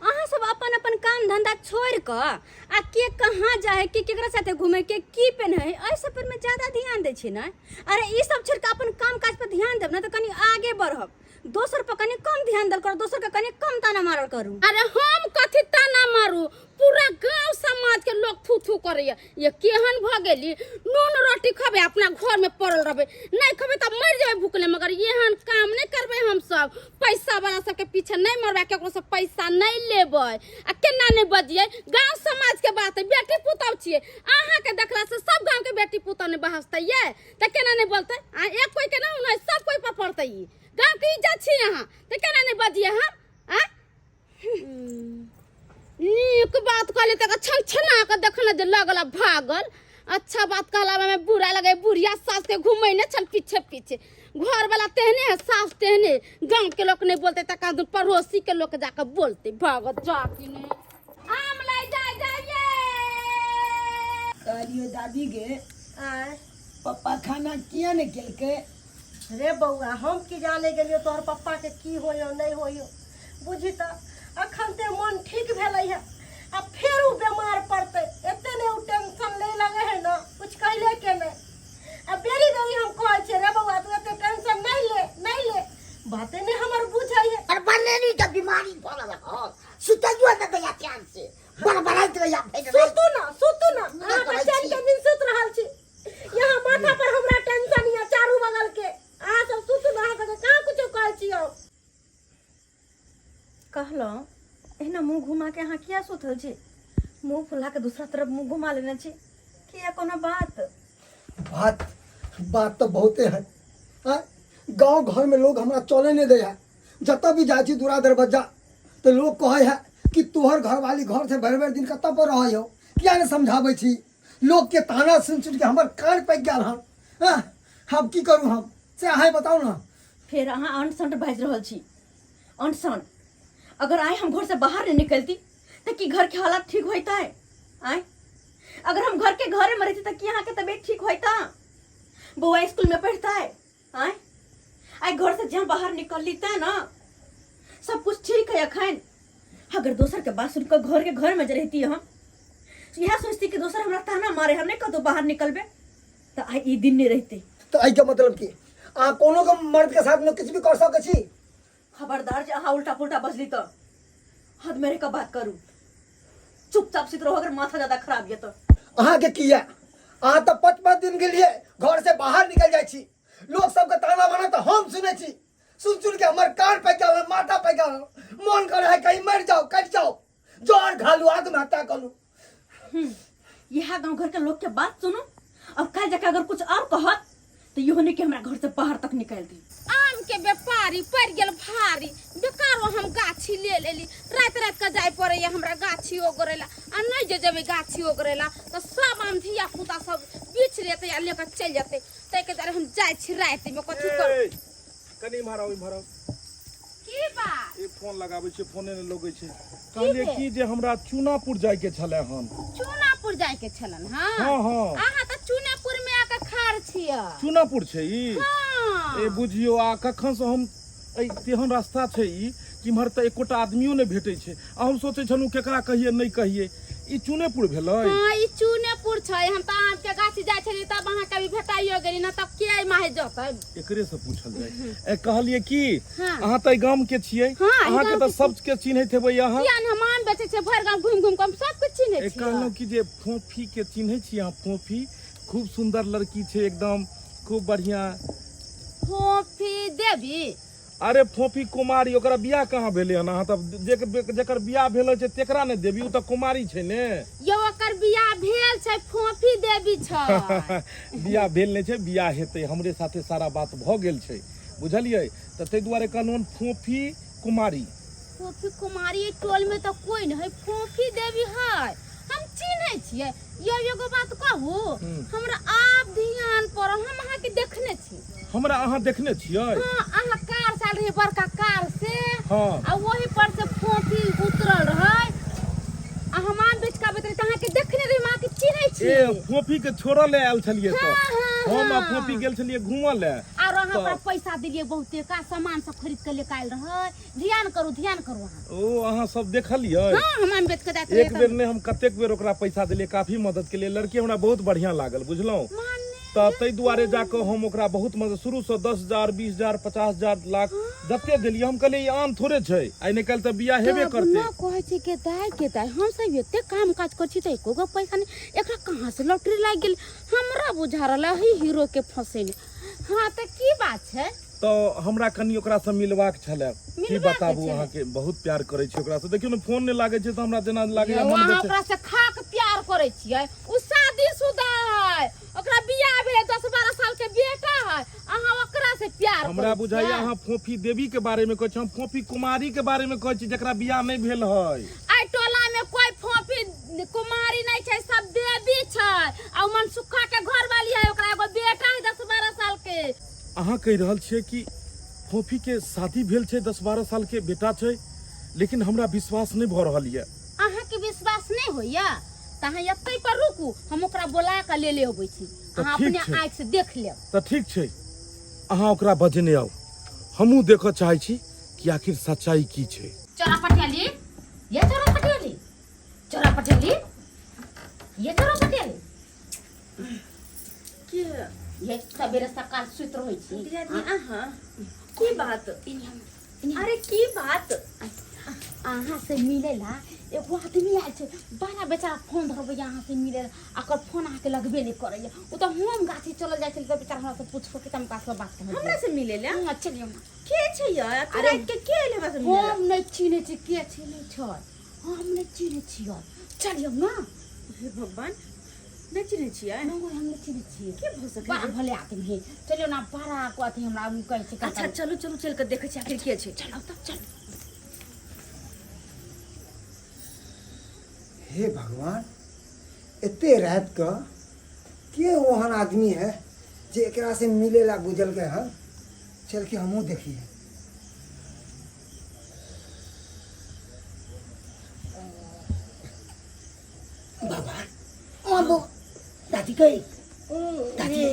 अहाँ सब अपन अपन काम धंधा छोड़ कऽ आ के कहाँ जाए है के केकरा साथे घूमे के की पेन्हे है एहि सब पर में ज्यादा ध्यान दै छी ने। अरे ई सब छोड़ कऽ अपन काम काज पर ध्यान देब ने तऽ कनि आगे बढ़ब, दोसर पर कनि कम ध्यान देल करू, दोसर के कनि कम ताना मारल करू। अरे हम कथी ताना मारू, पूरा गांव समाज के लोग थू थू करैया। ये केहन भ गेली, नून रोटी खबे अपना घर में पड़ल रहबे, नहीं खबे तब मर जेबे भूखले, मगर एहन काम नहीं करबे हम सब। पैसा वाला सबके पीछे नहीं मरबे, केकरो से पैसा नहीं लेबे। आ केना नहीं बजिए, गांव समाज के बात है, बेटी पुतहु छिए, अहाँ के देखला से सब गांव के बेटी पुतहु नहीं बहसते ये, त केना नहीं बोलते? आ एक कोई के ना होना, सब कोई पर पड़ते ई। गांव के इज्जत छी अहाँ, त केना नहीं बजिए हम? आ नीक बात कहली त छन छना के देखना जे लगल भागल। अच्छा बात कहला में बुरा लगे, बुढ़िया सास के घूमे ने छन पीछे पीछे, घर वाला तेहने है सास तेहने, गांव के लोग नहीं बोलते त का पड़ोसी के लोग जाके बोलते भागत जा कि नहीं। आम ले जाए जाइए। कहलियो दादी गे, आय पप्पा खाना किया ने केलकै? रे बौआ, हम की जाने गेलियो तोहर पप्पा के की होयो नहीं होयो। बुझी त अखन ते मन ठीक भेलै है आ फेर उ बीमार पड़तै, एते ने उ टेंशन ले लगे है ना, कुछ कहले के नहीं। आ बेरी बेरी हम कहै छियै रे बौआ तू एते टेंशन नहीं ले, नहीं ले, बाते नहीं हमर बुझै है। अरे बनेनी के बीमारी पड़ल हन, सुतैयो ने दैया चैन से, बड़बड़ाइत रहैया भरि राति। सुतू ना, सुतू ना, सुतै अहाँ तऽ रहै चैन छी। के नींद सुति रहल छी, यहाँ माथा पर हमरा टेंशन यऽ चारू बगल के। अहाँ सब सुतू ना, अहाँ सबके कहाँ कुछो कहै छी हम। कहलहुँ एहिना मुँह घुमा के अहाँ किया सुतल छी? मुँह फुला के दूसरा तरफ मुँह घुमा लेने छी, किया कोनो बात? बात बात तो बहुते है। हाँ? गांव घर में लोग हमरा चले नहीं दे है, जतऽ भी जाइ छी दूरा दरवाजा तो लोग कहै है कि तोहर घरवाली घर से भरि भरि दिन कतऽ पर रहै हो, किया नहीं समझाबै छी? लोग के ताना सुन सुन के हमर कान पकि गेल हन। हाँ? हम की करू हम से अहाँ बताउ ना। फेर अहाँ अंट संट बाजि रहल छी, अंट संट। अगर आइ हम घर से बाहर नहीं निकलती तो की घर के हालात ठीक होता है? आय अगर हम घर के घरे में रहती तो की अहाँ के तबीयत ठीक होता? बउआ स्कूल में पढ़ता है? आय आइ घर से जहाँ बाहर निकलली ते ना सब कुछ ठीक है अखन। अगर दोसर के बात सुनकर घर के घर में जे रहती हम, यह सोचती कि दोसर हमरा ताना मारे, हम नहीं कतौ बाहर निकलबे, तो आइ ई दिन नहीं रहते। तो एहि के मतलब की अहाँ कोनो के मर्द के साथ में किछु भी कर सकै छी? खबरदार जे अहाँ उल्टा पुल्टा बजली तो हद मेरे का बात करू, चुपचाप सुति रहो अगर माथा ज्यादा खराब ये तो। अहाँ के की है? अहाँ तो 5-5 दिन के लिए घर से बाहर निकल जाइ छी, लोग सबके ताना बाना तो हम सुनै छी, सुन सुन के हमर कान पकि गेल, माथा पकि गेल, मन करे है कहीं मरि जाओ, कटि जाओ, जहर खा लू, आत्महत्या कर लू। यह गांव घर के लोग के बात सुनू और कल जाके अगर कुछ और कहत तो इहो नहीं कि हमरा घर से बाहर तक निकाल दी। आम के व्यापारी पड़ गेल भारी, बेकारो हम गाछी ले लेली, रात रात के जाय पड़ैया हमरा गाछी ओगरेला, आ नहीं जे जेबै गाछी ओगरेला तो सब आम धिया पुता सब बीछ लेतै आ लेके चलि जेतै, ताहिके दुआरे हम जाइ छी रातिमे। कथी करू? ए, कनि इम्हर आउ, इम्हर आउ। की बात? ए, फोन लगाबै छै, फोने नहि लगै छै। कहलियै की जे हमरा चूनापुर जायके छलै हन। चूनापुर जायके छलन? हाँ। हाँ, हाँ। अहाँ तऽ चूनापुर में आके खाड़ छियै। चूनापुर छै ई? हाँ। ए बुझियौ, आ कखन से हम एहि तेहन रास्ता छै ई कि इम्हर तऽ एकोटा आदमियो नहि भेटै छै, आ हम सोचै छलहुँ केकरा कहियै नहि कहियै। ई चूनेपुर भेलै? हाँ, ई चूनेपुर छै। हम तऽ आम के गाछी जाइ छलियै तब अहाँ कभी भेटाइयो गेली, ना तब के एहि माहे जतै? एकरे से पूछल जाय। ए कहलियै की हाँ। अहाँ तऽ एहि गाम के छियै? हाँ, एहि अहाँके गाम तऽ के सबके चिन्हैत हेबै अहाँ। किया ने, हम आम बेचै छियै भरि गाम घुमि घुमि कऽ, हम सबके चिन्है ए छियै। कहलहुँ कि जे फोफी के चिन्है छियै अहाँ? फोफी खूब सुंदर लड़की छै, एकदम खूब बढ़िया। फोफी देवी? अरे फोफी कुमारी, ओकरा बियाह कहाँ भेलै हन? अहाँ तऽ जेकर बियाह भेल छै तेकरा ने देवी, ओ तऽ कुमारी छै ने। यौ ओकर बियाह भेल छै, फोफी देवी छै। बियाह भेल नहि छै, बियाह हेतै, हमरे साथे सारा बात भऽ गेल छै, बुझलियै? तऽ ताहि दुआरे कहलहुँ हन फोफी कुमारी। फोफी कुमारी एहि टोल में तऽ कोई नहीं है, फोफी देवी है, हम चिन्है छियै। यौ एगो बात कहू, हमरा आब ध्यान पड़ल, हम अहाँके देखने छी। हमरा अहाँ देखने छियै? हाँ, अहाँ कार से आयल रहियै, बड़का कार से। हाँ। आ ओही पर से फोफी उतरल रहै, आ हम आम बेच के आबैत रही तऽ अहाँके देखने रही, हम अहाँके चिन्है छी। ए फोफी के छोड़ऽ ले आयल छलियै तऽ। हाँ, हाँ, हम आ हाँ। फोफी गेल छलियै घूमऽ ले। आ करू, अहाँ ओकरा तऽ- पैसा देलियै बहुते का सामान सब खरीद के लेके आयल रहै। ध्यान करू, ध्यान करू अहाँ। ओ अहाँ सब देखलियै? हाँ, हम आम बेच के जाइत रहियै। एक बेर नहि, हम कतेक बेर ओकरा पैसा देलियै, काफी मदद केलियै। लड़की हमरा बहुत बढ़िया लागल, बुझलहुँ? माने तऽ ताहि दुआरे जाकऽ हम ओकरा बहुत मदद शुरूसँ 10,000, 20,000, 50,000, लाख जते देलियै। हम कहलियै ई आम थोड़े छै, आइ नहि काल्हि तऽ बियाह हेबे तब करतै। न कहै छै के दाइ, के दाइ, हम सब एते काम काज करै छी तऽ एको गो पैसा नहि, एकरा कहाँ से लॉटरी लागि गेल? हमरा बुझा रहल है हीरो के फंसेने। हाँ, तऽ की बात छै? तऽ हमरा कनि ओकरासँ मिलबाक छलै। की मिलबाक बताबू छलै? अहाँके, बहुत प्यार करै छी ओकरासँ। देखियौ ने, फोन नहि लागै छै तऽ हमरा जेना लागैया यौ, मन अहाँ बेचैन। ओकरा से खाक प्यार करै छियै? ओ शादीशुदा है, ओकरा बियाह भेलै, 10-12 साल के बेटा है, अहाँ ओकरा से प्यार हमरा करै बुझाइया छियै? अहाँ फोफी देवी के बारे में कहै छी, हम फोफी कुमारी के बारे में कहै छी, जकरा बियाह नहि भेल है। एहि टोला में कोई फोफी कुमारी नहीं छै, सब देवी छै। आ उ मनसुखा के घर वाली है, ओकरा एगो बेटा है 10-12 साल के। अहाँ कहि रहल छियै कि फोफी के शादी भेल छै, 10-12 साल के बेटा छै, लेकिन हमरा विश्वास नहि भऽ रहल यऽ। अहाँके विश्वास नहि होइया तऽ अहाँ एतै पर रुकू, हम ओकरा बोला कऽ लेले अबै छी, तऽ अहाँ ठीक अपने छै। आँखि से देख लेब। तऽ ठीक छै, अहाँ ओकरा बजेने आउ, हमहूँ देखऽ चाहै छी कि आखिर सच्चाई की छै। चोरा पटियाली, ये चोरा पटियाली, चोरा पटियाली, ये चोरा पटियाली, के ये सवेरे सकाल सुति रहै छी। दियादनी, अहाँ की बात? अरे की बात? अहाँ से मिले ला एगो आदमी आयल छै, बड़ा बेचारा फोन धरबैया अहाँ से मिले ला, आ ओकर फोन अहाँके लगबे नहि करैया। ओ तऽ हम गाछी चलल जाइ छलै तऽ बेचारा हमरा से पूछबो के तऽ हम ओकरा से बात कहै। हमरा से मिले ला? हाँ, चलियौ ना। के छै यार? अरे, राति के के एल हमरा से मिले ला? हम नहि चिन्है छी के छै नहि छै, हम नहि चिन्है छियै, चलियौ ना। हे भगवान, नहि चिन्है छियै? नहि, हम नहि चिन्है छियै। के भऽ सकै? बड़ा भले आदमी है, चलियौ ना, बड़ा कथी हमरा कहै छै। अच्छा चलू चलू, चलि कऽ देखै छी आखिर के छै। चलो तब, चलू। हे भगवान, एते राति कऽ के ओहन आदमी है जे एकरा से मिले ला बुझलकै हन? चल के हमहूँ देखिए। बाबा, ओ दादी गई, दादी।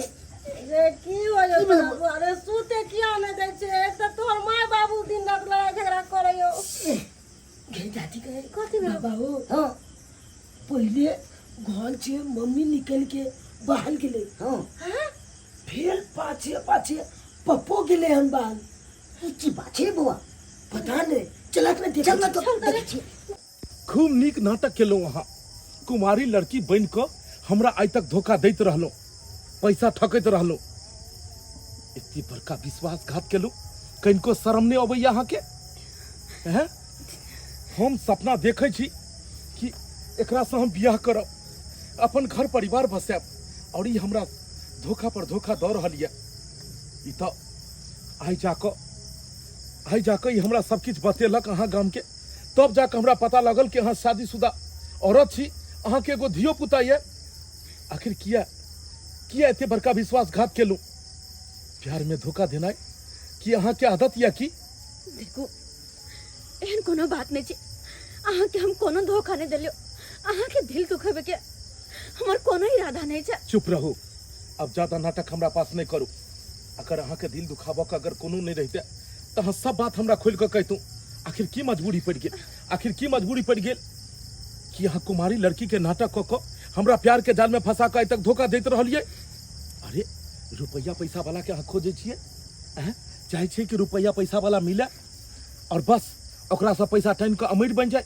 रे की हो जाय बाबू? अरे सुते किया नहि दै छै? एक तऽ तोहर माय बाबू दिन रात लड़ाइ झगड़ा करैयो। गे दादी गई। कथी भेल? बाबा हो। हाँ, पहिले घर से मम्मी निकल के बाहर गेले। हाँ, फिर पाछे पाछे पप्पो गेले हन बाहर। ई की बात छै बौआ? पता नहीं, चलक ने देख, चल ना तो देखै छी। खूब नीक नाटक केलहुँ अहाँ। कुमारी लड़की बनि कऽ हमरा आइ तक धोखा दैत रहलहुँ, पैसा ठकैत रहलहुँ, एते बड़का विश्वासघात केलहुँ, कनिको शरम नहि अबैया अहाँके? हैं? हम सपना देखै छी कि एकरासँ हम बियाह करब, अपन घर परिवार बसायब, आओर ई हमरा धोखा पर धोखा दऽ रहल यऽ। ई तऽ आइ जाकऽ ई हमरा सब किछु बतेलक अहाँ गामके, तब जाकऽ हमरा पता लगल कि अहाँ शादीशुदा औरत छी, अहाँके एगो धियो पुता यऽ। आखिर किया किया एते बड़का विश्वासघात केलहुँ? प्यार में धोखा देनाइ कि अहाँके आदत यऽ की? देखू, एहन कोनो बात नहि छै। अहाँके हम कोनो धोखा नहि देलियौ। अहाँके दिल दुखेबे के हमर कोनो इरादा नहि छै। चुप रहू, अब ज्यादा नाटक हमरा पास नहि करू। अगर अहाँके दिल दुखाबऽ के अगर कोनो नहि रहिते तऽ अहाँ सब बात हमरा खोलि कऽ कहितहुँ। आखिर की मजबूरी पड़ि गेल? आखिर की मजबूरी पड़ि गेल कि अहाँ कुमारी लड़की के नाटक कऽ कऽ हमरा प्यार के जाल में फंसा कऽ आइ तक धोखा दैत रहलियै? अरे रुपैआ पैसा वाला के अहाँ खोजै छियै, आँय? चाहै छियै कि रुपैआ पैसा वाला मिले और बस ओकरासँ पैसा टानि कऽ अमीर बनि जाय।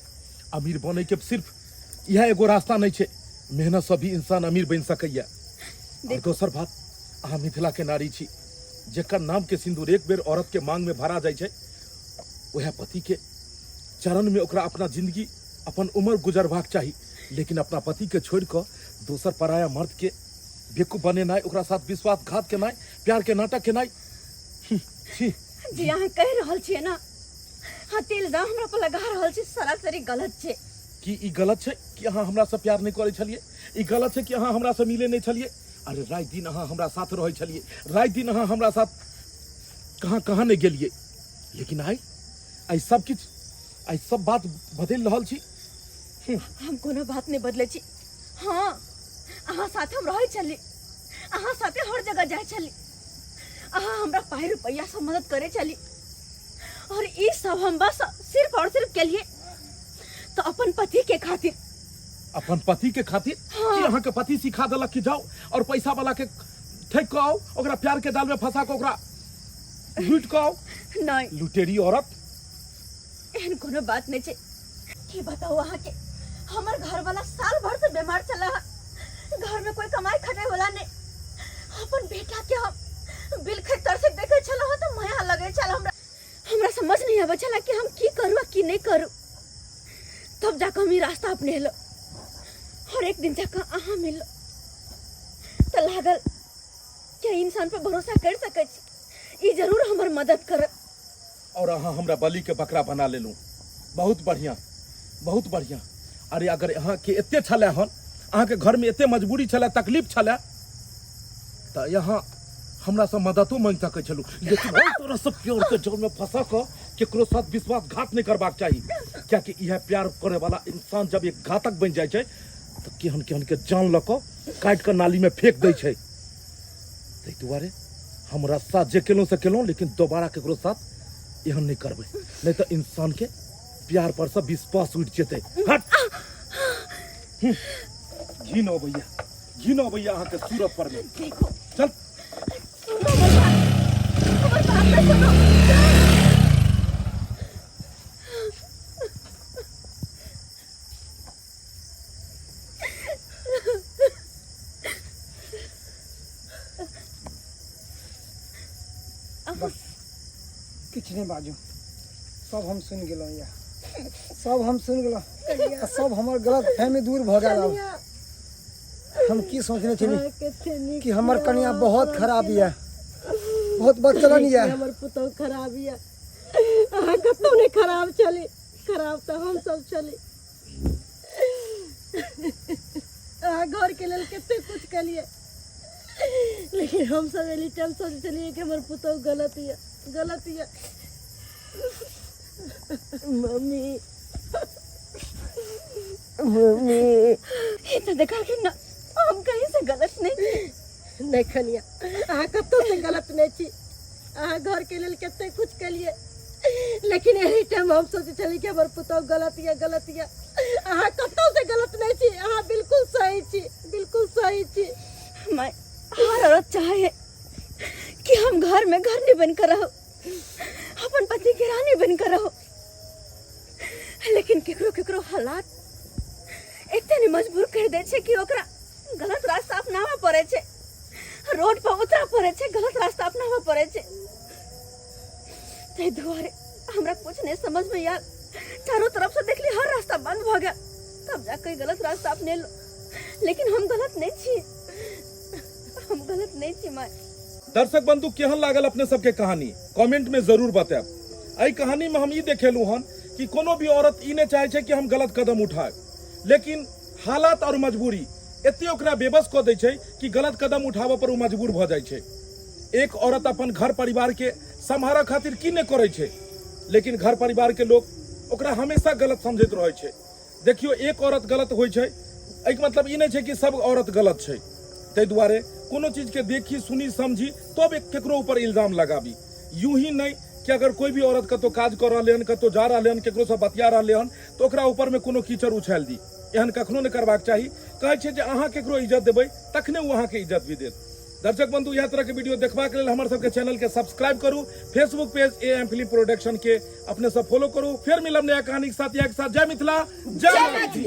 अमीर बनैके सिर्फ इएह एगो रास्ता नहि छै, मेहनतसँ भी इंसान अमीर बनि सकैए। और दोसर बात, अहाँ मिथिलाके नारी छी, जेकर नामके सिन्दूर एक बेर औरतके मांगमे भरा जाइ छै, वएह पतिके चरणमे ओकरा अपना जिंदगी, अपन उम्र गुजरबाक चाही। लेकिन अपना पतिके छोड़ि कऽ दोसर पराया मर्दके बेवकूफ बनेनाइ, ओकरा साथ विश्वासघात केनाइ, प्यारके नाटक केनाइ, छी। जे अहाँ कहि रहल छियै ने, अहाँ तेल इल्जाम हमरा पर लगा रहल छी, सरासरी गलत छै। की ई गलत छै कि अहाँ हमरासँ प्यार नहि करै छलियै? ई गलत छै कि अहाँ हमरासँ मिले नहि छलियै? अरे राति दिन अहाँ हमरा साथ रहै छलियै, राति दिन अहाँ हमरा साथ कहाँ कहाँ नहि गेलियै, लेकिन आइ आइ सब किछु, आइ सब बात बदलि रहल छी। हम कोनो बात नहि बदलै छी। हाँ, अहाँ साथ हम रहै छली, अहाँ साथे हर जगह जाइ छली। अहाँ हमरा पाइ रुपैआ से मदद करे चली और ई सब हम बस सिर्फ और सिर्फ के लिए तो अपन पति के खातिर। अपन पति के खातिर? हाँ। कि अहाँ के पति सिखा देलक कि जाओ और पैसा वाला के ठेक के आओ, ओकरा प्यार के जाल में फंसा के ओकरा लूट के आओ? नहीं। लुटेरी औरत। एहन कोनो बात नहीं छै। की बताओ अहाँ के, हमर घर वाला साल भर से बीमार चला है, घर में कोई कमाई खटाई वाला नहीं। अपन बेटा के हम बिल तर से देखे छलहुँ तो माया लगे छल हमरा। हमरा समझ नहीं आवे छला कि हम की करू आ की नहीं करू। तब जाकर हम ई रास्ता अपनेलहुँ और एक दिन जाकर अहाँ मिललहुँ तो लागल कि इंसान पर भरोसा कर सकै छी, ई जरूर हमर मदद करत। और अहाँ हमरा बलि के बकरा बना लेलहुँ। बहुत बढ़िया, बहुत बढ़िया। अरे अगर अहाँ के एते छलै हन, अहाँ के घर में एते मजबूरी छलै, तकलीफ छलै, तऽ यहाँ हमरा से मददो मांगि सकै छलहुँ। लेकिन हम तोरा सब प्यार के जाल में फंसा कऽ केकरो साथ विश्वासघात नहीं करबाक चाही, कियाकि इएह प्यार करे वाला इंसान जब एक घातक बनि जाइ छै तऽ केहन केहन के जान लऽ कऽ काटि कऽ नाली में फेंक दै छै। ताहि दुआरे हमरा साथ जे केलहुँ से केलहुँ, लेकिन दोबारा केकरो साथ एहन नहीं करबै, नहीं तऽ इंसान के प्यार पर से विश्वास उठि जेतै। हट, घिन अबैया, घिन अबैया अहाँके सूरत पर में। देखो। चल। सुनो हमर बात, हमर बात तऽ सुनो। बस किछु नहि बाजू, सब हम सुनि गेलहुँ, यऽ सब हम सुनि गेलहुँ, सब हमर गलत फहमी दूर भऽ गेल। आब हम की सोचने छली कि हमर कनिया बहुत खराब यऽ, बहुत बदचलन यऽ। हमर पुतहु खराब यऽ, अहाँ कतहु नहि खराब छली, खराब तऽ हम सब छली। अहाँ घरके लेल कते कुछ केलियै, लेकिन हम सब एनी टाइम सोचै छलियै कि हमर पुतहु गलत यऽ, गलत यऽ। Mummy, mummy. ये तो देखा कि ना हम कहीं से गलत नहीं थी। नहीं कनिया, अहाँ कतहु से गलत नहीं छी। अहाँ घरके लेल कते कुछ केलियै, लेकिन एही टाइम हम सोचै छलियै कि हमर पुतहु गलत यऽ, गलत यऽ। अहाँ कतहु से गलत नहीं छी, अहाँ बिल्कुल सही छी, बिल्कुल सही छी। मैं हर औरत चाहे कि हम घर में घर नहीं बनकर रहो, अपन पति के रानी बनकर रहो, लेकिन केकरो केकरो हालात एते ने मजबूर कर दे छै कि ओकरा गलत रास्ता अपनाबऽ पड़े छै, रोड पर उतरऽ पड़े छै, गलत रास्ता अपनाबऽ पड़े छै। ताहि दुआरे हमरा कुछ नहीं समझ में आयल, चारों तरफ से देखली हर रास्ता बंद भ गेल, तब जाके गलत रास्ता अपनेलहुँ। लेकिन हम गलत नहीं छी, हम गलत नहीं छी माय। दर्शक बंधु, केहन लागल अपने सबके कहानी कमेंट में जरूर बतायब। एहि कहानी में हम ई देखेलहुँ हन कि कोनो भी औरत ई नहीं चाहे छै कि हम गलत कदम उठाए, लेकिन हालात और मजबूरी एते ओकरा बेबस कऽ दै छै कि गलत कदम उठाबऽ पर ओ मजबूर भऽ जाइ छै। एक औरत अपन घर परिवार के सम्हारऽ खातिर की नहि करै छै, लेकिन घर परिवार के लोग ओकरा हमेशा गलत समझैत रहै छै। देखियौ, एक औरत गलत होइ छै, एहिके मतलब ई नहि छै कि सब औरत गलत छै। ताहि दुआरे कोनो चीजके देखी सुनी समझी तब एक केकरो ऊपर इल्जाम लगाबी। यूं ही नहि कि अगर कोई भी औरत कतौ काज कऽ रहलै हन, कतौ जा रहलै हन, केकरोसँ बतिया रहलै हन, तऽ ओकरा ऊपरमे कोनो कीचड़ उछालि दी, एहन कखनो नहि करबाक चाही। कहै छै जे अहाँ केकरो इज्जत देबै तखने ओ अहाँके इज्जत भी देत। दर्शक बंधु, इएह तरह के वीडियो देखबाक लेल हमर सबके चैनल के सब्सक्राइब करू, Facebook page A M film production के अपने सब फॉलो करू। फेर मिलब नया कहानी के साथ, इएह के साथ जय मिथिला, जय मैथिली।